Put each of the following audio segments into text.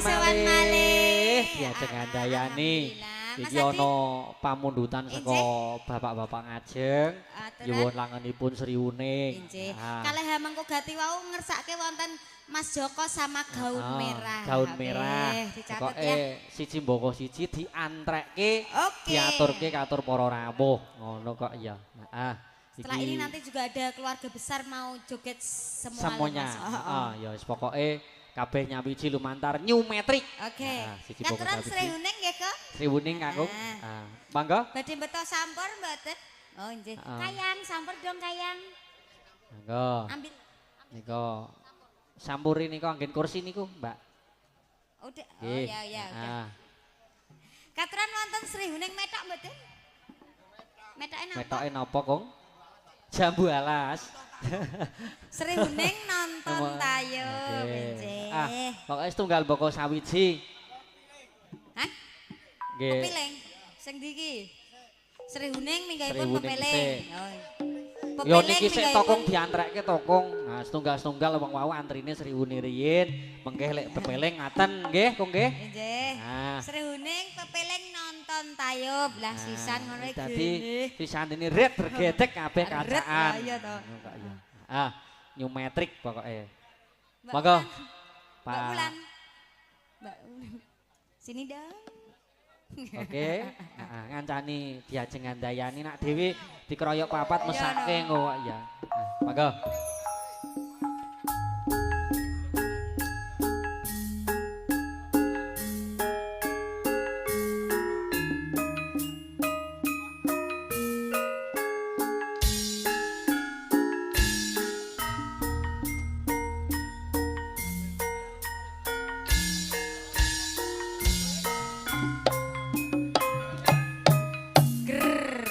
sowan malih. Diajeng andayani. Alhamdulillah. Mas Iki Adi. ana pamundutan saka bapak-bapak ngajeng. Aturan. Nyuwun langenipun Sri Uning. Injih. Ah. Kalih mengko gati wau ngersake wonten Mas Joko sama gaun Ah, merah. Gaun Oke, merah. dicatat Pokoke ya. siji mboko siji diantrekke, Oke. diaturke katur para rawuh. Ngono kok ya. Heeh. Setelah ini nanti juga ada keluarga besar mau joget semua. Semuanya. Mas. Oh, oh. Heeh, ya wis pokoke kabeh nyawiji lumantar New Matrix. Oke. Nah, siji boko Katuran sawiji. Sri Huning nggih, Kok? Sri Wuning kakung. Ah. Ah, mangga. Badhe beto sampur mboten? Oh, nggih. Ah. Kayang, sampur dong kayang. Mangga. Ambil. Nika sampuri nika anggen kursi niku, Mbak. Udah. Oh, Nggih. ya ya udah. Ah, Katuran wonten Sri Huning metok mboten? Metoke napa? metoke napa, Kung? Jambu alas. Sri Huning nonton tayub. Oke. Nggih. Ah, pokoke setunggal boko sawiji. Hah? Nggih. Pepiling. Sing ndi iki? Sri Huning Sri minggahipun Huning pepeling. sik. Oh. Yo niki sik minggahipun- tokong diantrekke tokong. Nah, setunggal-setunggal wong wau antrine Sri Huning riyin, mengke lek pepeling ngaten nggih, Kung nggih. Nggih. Nah. Sri Huning pepeling nonton tayub. Lah sisan ngono iki. Dadi sisan ini red bergedek kabeh Red, kacaan. lah iya toh. Ngono kok ya. Ah, New Matrix pokoke. Mbak Monggo. Wulan. Mbak Pak. Wulan. Mbak Wulan. Sini dong. Oke, heeh, ngancani diajeng ngandayani nak dhewe dikeroyok papat mesake engko kok ya. Nah, monggo. Grrr.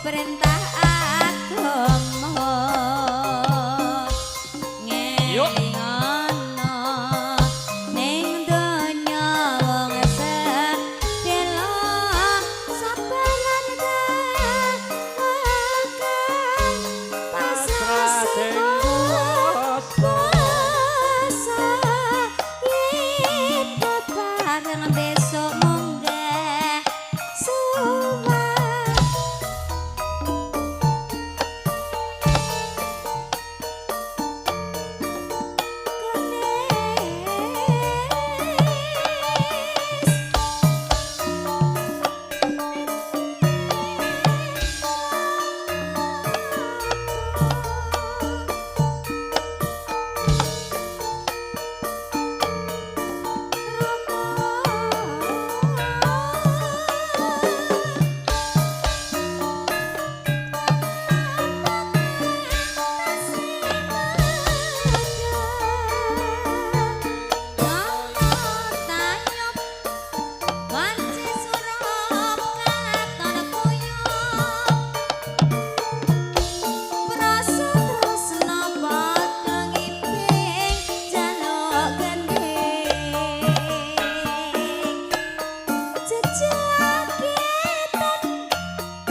Perintah agama. Yuk. Ngelingono ning donya wong sedelo sabar lan tawakal pasrah sing kuasa yen bebareng besok munggah suwah.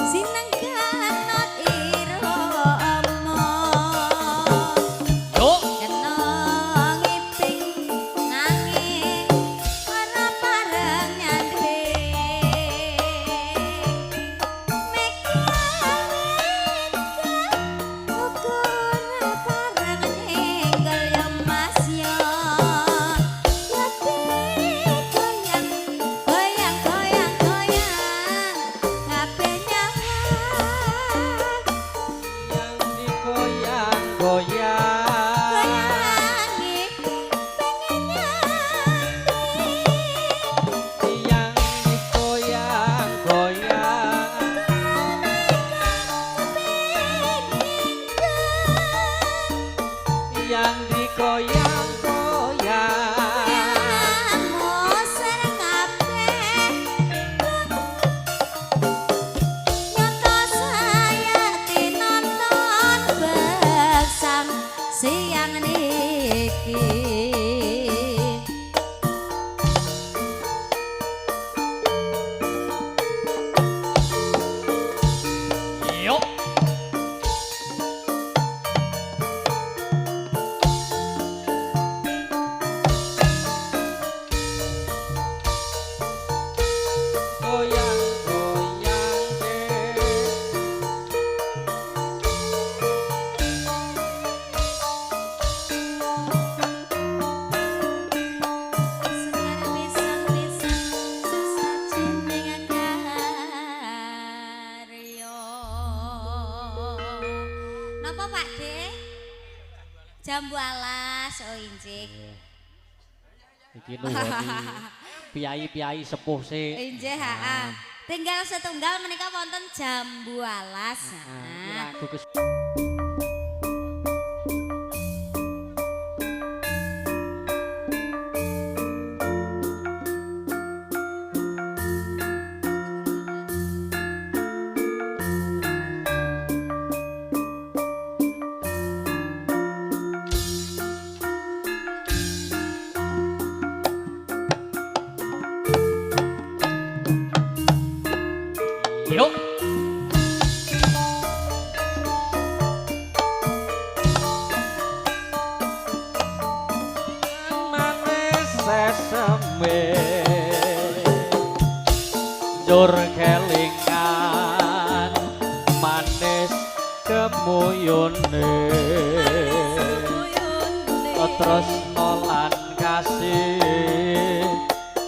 Sinengkanot irama. Yuk. Kena ngiping nanging ora pareng nyanding. Meka uga ora pareng nyenggol ya Mas ya. Ya digoyang, goyang goyang goyang kabeh nyawang. Yang digoyang-goyang. Goyangi pengen nyanding. Yang digoyang-goyang. Yang digoyang-goyang. Siang niki. Yuk. Goyang goyang deh. Sekar pisang-pisang sajining karya. Napa Pak De? Jambu alas, oh injih. Iki nuwuni piyayi-piyayi sepuh sik. Injih, heeh. Tinggal setunggal menika wonten jambu alas. Iki Heeh. lagu kes. Yuk. Manis seseme njur kelingan manis kemuyune tresno lan kasih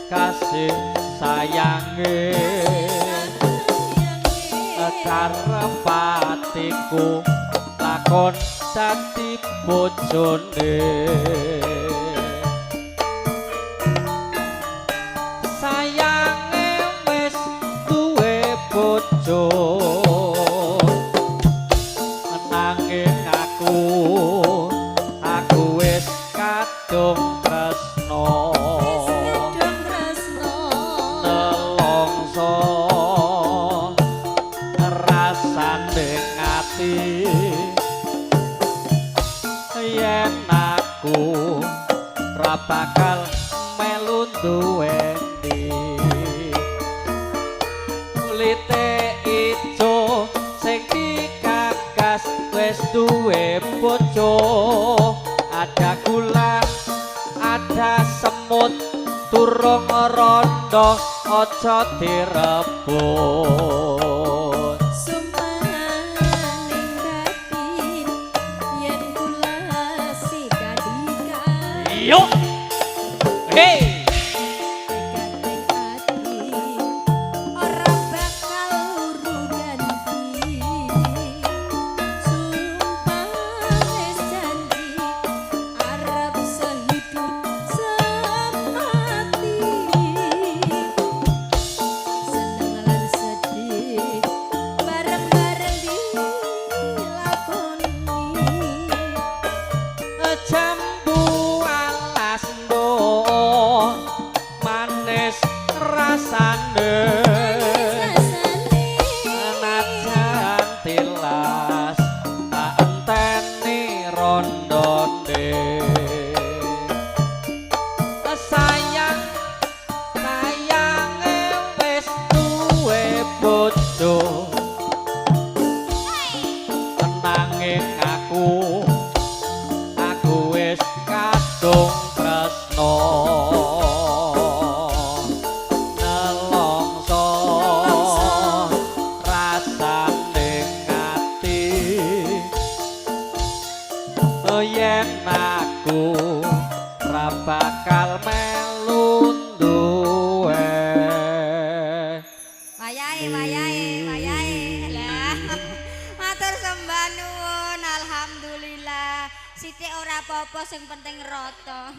kasih sayange karep atiku lakon dadi bojone. Sayange wis duwe bojo nanging aku wis kadung tresno. Nelongso rasane. Rasane ati yen aku ra bakal melu duweni kulite ijo sing dikagas wis duwe bojo. Ada gula ada semut durung rondo aja direbut. Sumpaning batin yen kula sikadika. Yo. Hey. Tekating ati ora bakal luru ganti. Sumpah wis janji arep sehidup semati. Seneng lan sedih bareng-bareng dilakoni. Jambu alas nduk manis rasane. Rasane. Najan tilas tak enteni rondone. Sayang sayange wis duwe bojo nanging aku wis kadung tresno nelongso rasane ati yen aku ra bakal melu duwe. Wayahe, wayahe, wayahe. Lah. Matur sembah nuwun, alhamdulillah. Sithik ora apa-apa sing penting rata.